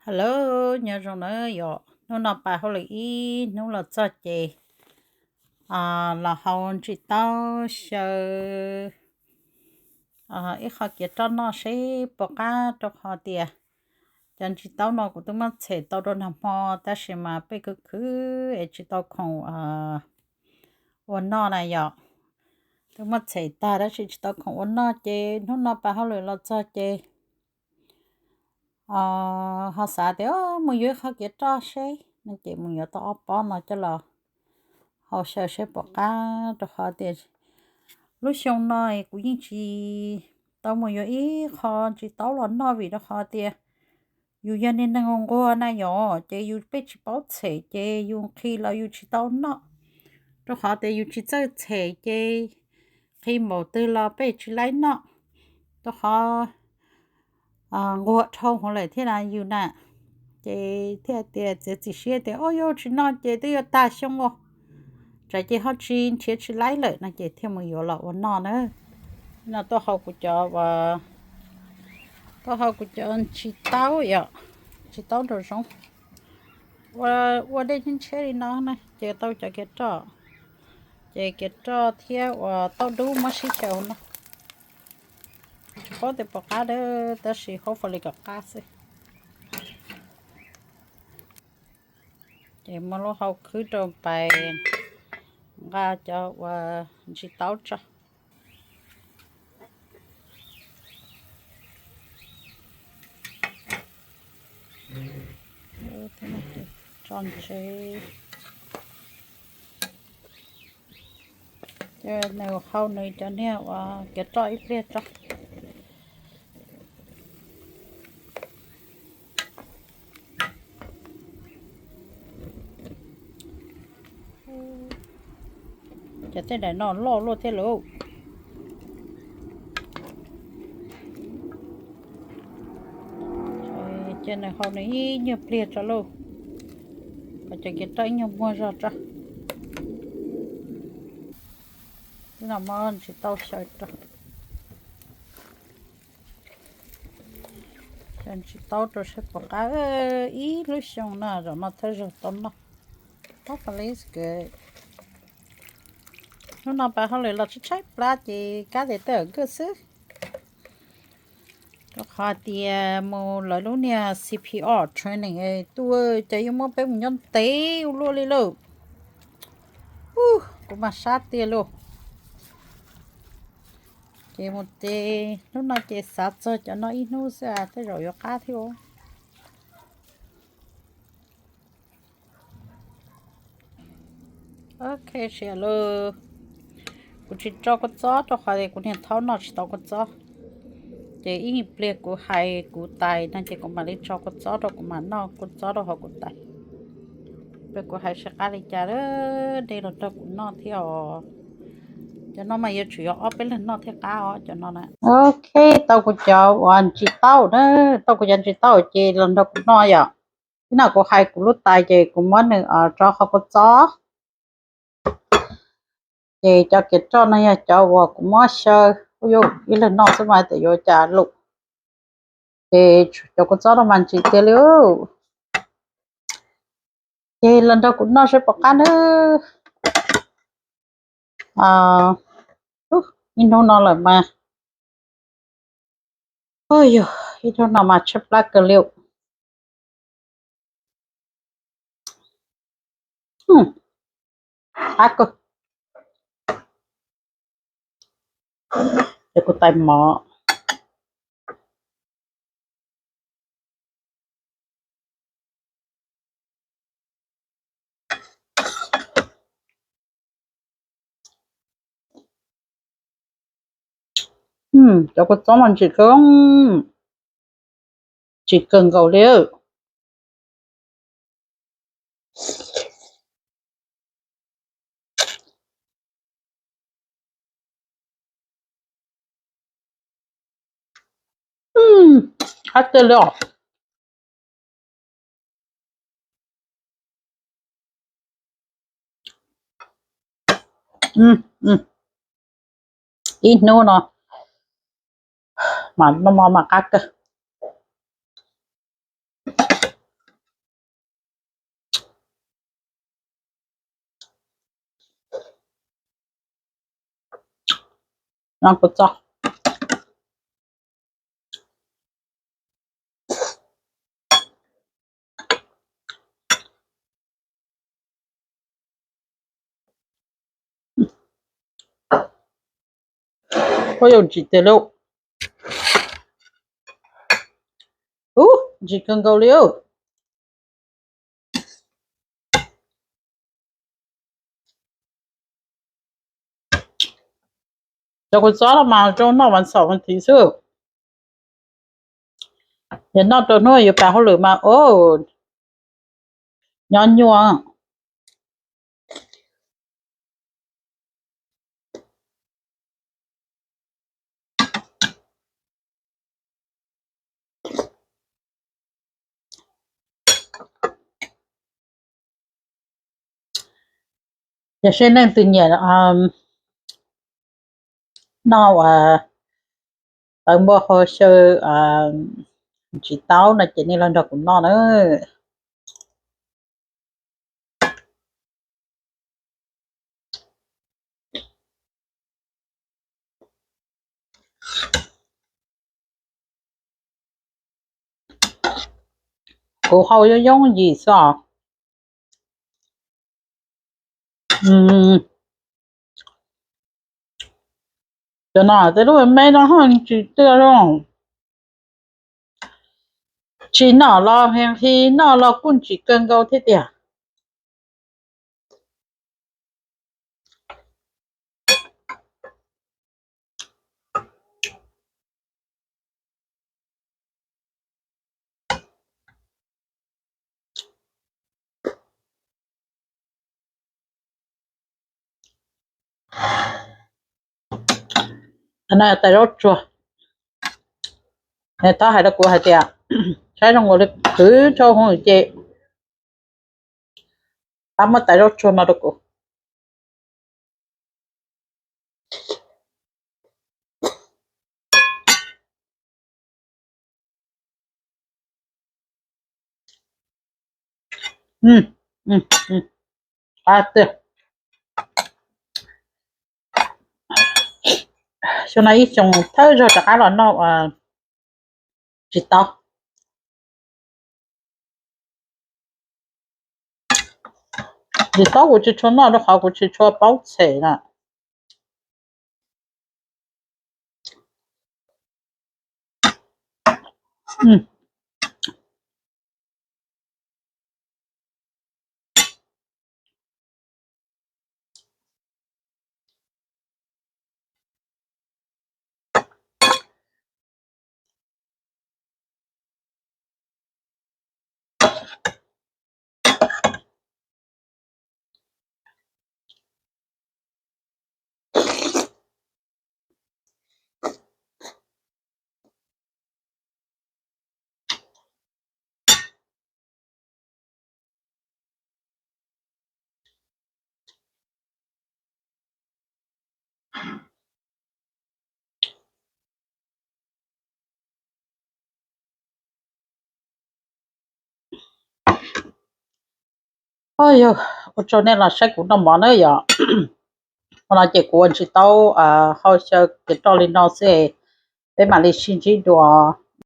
Hello, nyob zoo na yom. Hnub no pab hauj lwm ib hnub los txog ces los hau ntsis taub xyaw ib qho kiav roj noj seb puas qab, rau qhov tias cov ntsis taub no kuv twb muab txhem tau rau nag hmo, tab sis mas peb khwv khwv es tsis tau khoom ua noj na yom. Twb muab txhem tag tab sis tsis tau khoom ua noj ces hnub no pab hauj lwm los txog ces ho xav tias mus yuav ib qho kiav roj seb no ces mus yuav tau ob pob no coj los hau xyaw seb puas qab, rau qhov tias lub xyoo no kuv yeej tsis tau mus yuav ib qho ntsis taub los noj vim rau qhov tias yus yog niag neeg nquag na yom, ces yus peb tsis paub txhem ces yus nqhis los yus tsis tau noj, rau qhov tias yus tsis txawj txhem ces nqhis npaum twg los peb tsis laib noj, rau qhov nquag dhau hwv lawm thiab na yus na. Ces thiaj tias txiav txim siab tias o yog tsis noj ces twb yuav tag xyoo os, tsam ces ho tsis nrhiav tsis laib lawm no ces thiaj mus yuav los ua noj na. No tuaj hau kuv cov, tuaj hau kuv cov ntsis taub yom, ntsis taub nraum zoov, ua dej ntshiab li no na ces tau cov kiav roj, ces kiav roj thiab uas taub dub muab sib xyaw no. Tsis paub tias puas qab dab tab sis hopefully kom qab xwb. Ces muab lub hau khwb rau pais nqa cov uas ntsis taub tso. Tso ntsev. Ces nws hau nws cov niag uas kiav roj ib pliag tso. Ces tej daim no loj luaj thiab lauj. Ces nws hau nws ib nyuag pliag tso lauj, kom cov kiav roj ib nyuag muag zog tso. Tib no muab ntsis taub xyaw rau. Xyaw ntsis taub rau seb puas qab, ib lub xyoo no zaum no thawj zaug tau noj. Tab tom li kawg. Hnub no pab hauj lwm los tshaib tshaib plab ces kab tes tej am kawg xwb. Rau qhov tias mus lawv lub niag C P R training tuaj ces yuav muab peb mus nyob ntev ua luaj li lauj. Kuv mas sab tiag lauj. Ces mus ces hnub no ces xav txog cov no ib hnub xwb tej zaum yuav qab thiab. Ok, sia lauj. Kuv tsis tso kua txob rau qhov tias kuv niag thaub noj tsis tau kua txob. Ces ib pliag kuv hais kuv tais no ces kuv mam li tso kua txob rau kuv mam noj kua txob rau hauv kuv tais. Peb kuv hais sib qab li cas, nej los nrog kuv noj thiab os. Cov no mas yuav tsum yog ob peb leeg noj thiaj qab os cov no na. Ok, tau kuv cov uas ntsis taub na, tau kuv cov ntsis taub ces los nrog kuv noj yom. Ib no kuv hais kuv lub tais ces kuv muab nws tso qhov kua txob. Ces cov kiav roj no yog cov uas kuv muab xyaw, kuj yuav ib leeg noj xwb mas tias yuav cas lus. Ces cov kua txob no mas ntsim tiag li. Ces los nrog kuv noj seb puas qab nawb. Ib hnub no lawm mas, ub yog ib hnub no mas tshaib plab kawg li. Qab kawg. Ces kuv tais mov. Cov kua txob mas ntsim kawg, ntsim kawg nkaus li. Qab tiag li os. Ib hnub no mas noj mov mas qab kawg. No kuv txo. Ua yuav ntsim tiag lauj. Ub, ntsim kawg nkaus li. Cov kuv txob los mas rau noj vas xaum vas thiv xwb. Yog noj rau hnub yuav pas hauj lwm mas, o, nyob nyuaj. Yog seb neeg twg nyiam noj uas tawv npua hau xyaw ntsis taub no ces nej los nrog kuv noj na. Kuv hau yooj yooj yim xwb os. Cov no tej lub me no ho ntsim tiag zoo. Tsis noj los heev, noj los kuj ntsim kawg nkaus thiab tiag. Tais zaub tsuag, nws tau hais rau kuv hais tias saib zoo nkaus li khwv tshaj hwv ces pab muab tais zaub tsuag no rau kuv. Xyoo no ib xyoo thawj zaug rov qab los noj tsis tau. Tsis tau, kuv tsis tshua noj rau qhov kuv tsis tshua paub txhem na. Yog ua tsaug nej los saib kuv noj mov na yom. Ua no ces kuv ua ntsis taub hau xyaw kev roj li no xwb, peb mam li sib ntsib dua